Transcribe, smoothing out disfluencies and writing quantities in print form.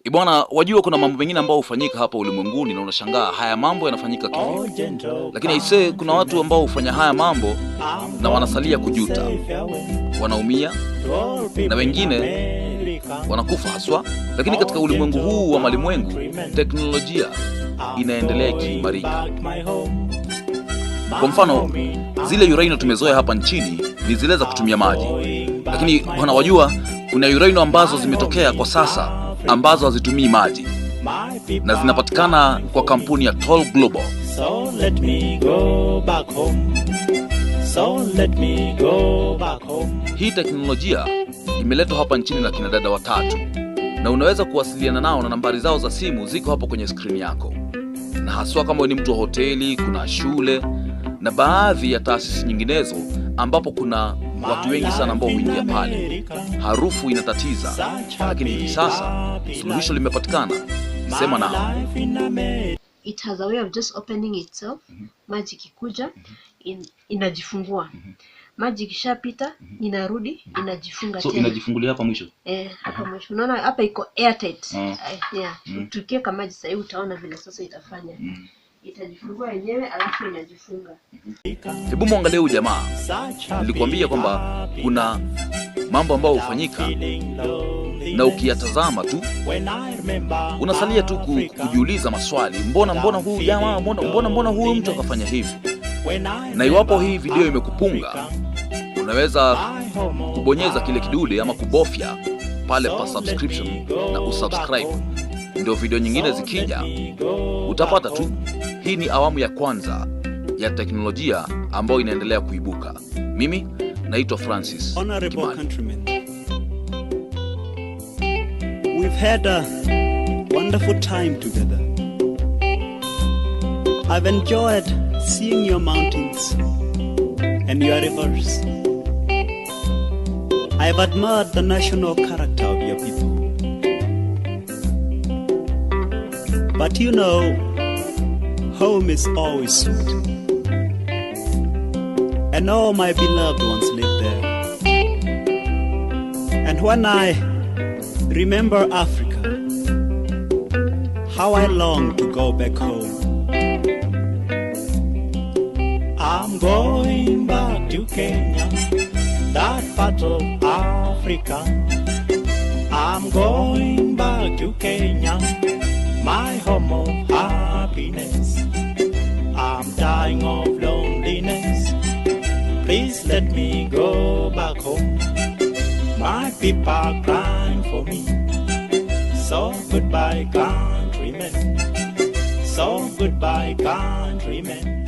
Bwana, wajua kuna mambo mengine ambayo hufanyika hapa ulimwenguni na unashangaa haya mambo yanafanyika kivipi. Lakini aisee, kuna watu ambao hufanya haya mambo na wanasalia kujuta, wanaumia na wengine wanakufa haswa. Lakini katika ulimwengu huu wa malimwengu, teknolojia inaendelea ikiimarika. Kwa mfano, zile uraino tumezoea hapa nchini ni zile za kutumia maji, lakini bwana, wajua kuna uraino ambazo zimetokea kwa sasa ambazo hazitumii maji na zinapatikana kwa kampuni ya Toll Global. So let me go back home. So let me go back home. Hii teknolojia imeletwa hapa nchini na kina dada watatu, na unaweza kuwasiliana nao na nambari zao za simu ziko hapo kwenye skrini yako, na haswa kama wewe ni mtu wa hoteli, kuna shule na baadhi ya taasisi nyinginezo ambapo kuna watu wengi sana ambao huingia pale. Harufu inatatiza, lakini hivi sasa suluhisho limepatikana. Sema nao. It has a way of just opening itself. Maji ikikuja inajifungua. Maji ikishapita inarudi inajifunga So tena. Inajifungulia hapa mwisho. Eh, hapa mwisho unaona hapa iko airtight. Yeah. Tukiweka maji sahii utaona vile sasa itafanya. Itajifungua yenyewe alafu inajifunga. Hebu mwangalie huyu jamaa. Nilikwambia kwamba kuna mambo ambayo hufanyika na ukiyatazama tu unasalia tu kujiuliza maswali, mbona mbona huyu jamaa, mbona mbona mbona huyu mtu akafanya hivi? Na iwapo hii video imekupunga, unaweza kubonyeza kile kidude ama kubofya pale pa subscription na usubscribe, ndio video nyingine zikija utapata tu. Hii ni awamu ya kwanza ya teknolojia ambayo inaendelea kuibuka. Mimi naitwa Francis Honorable Kimani. Countrymen, we've had a wonderful time together. I've enjoyed seeing your mountains and your rivers. I've admired the national character of your people. But you know, home is always sweet. And all my beloved ones live there. And when I remember Africa, how I long to go back home. I'm going back to Kenya, that part of Africa. I'm going back to Kenya, my home of happiness. I'm dying of loneliness. Please let me go back home. My people are crying for me. So goodbye, countrymen. So goodbye, countrymen.